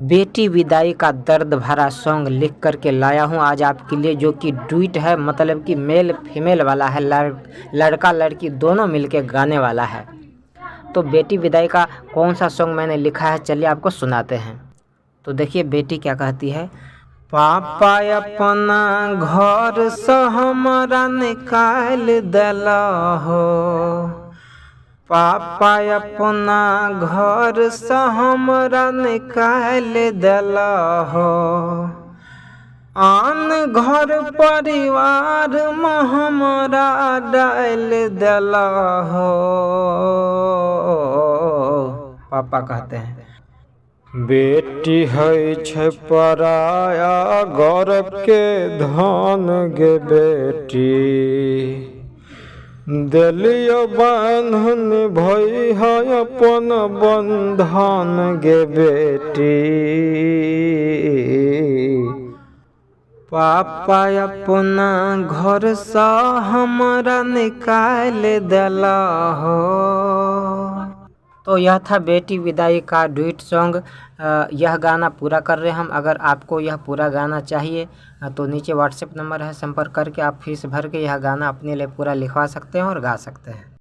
बेटी विदाई का दर्द भरा सॉन्ग लिख करके लाया हूँ आज आपके लिए, जो कि डुइट है, मतलब कि मेल फीमेल वाला है, लड़का लड़की दोनों मिलके गाने वाला है। तो बेटी विदाई का कौन सा सॉन्ग मैंने लिखा है, चलिए आपको सुनाते हैं। तो देखिए बेटी क्या कहती है। पापा अपना घर से हमरा निकाल देला हो, पापा अपना घर से हमरा निकाल देला हो, आन घर परिवार में हमरा डाल देला हो। पापा कहते हैं बेटी है छै पराया गौरव के धन गे बेटी, देलियो बंधन भई है अपन बंधन गे बेटी। पापा अपना घर से हमरा निकाल देला हो। तो यह था बेटी विदाई का डुइट सॉन्ग। यह गाना पूरा कर रहे हैं हम। अगर आपको यह पूरा गाना चाहिए तो नीचे व्हाट्सएप नंबर है, संपर्क करके आप फीस भर के यह गाना अपने लिए पूरा लिखवा सकते हैं और गा सकते हैं।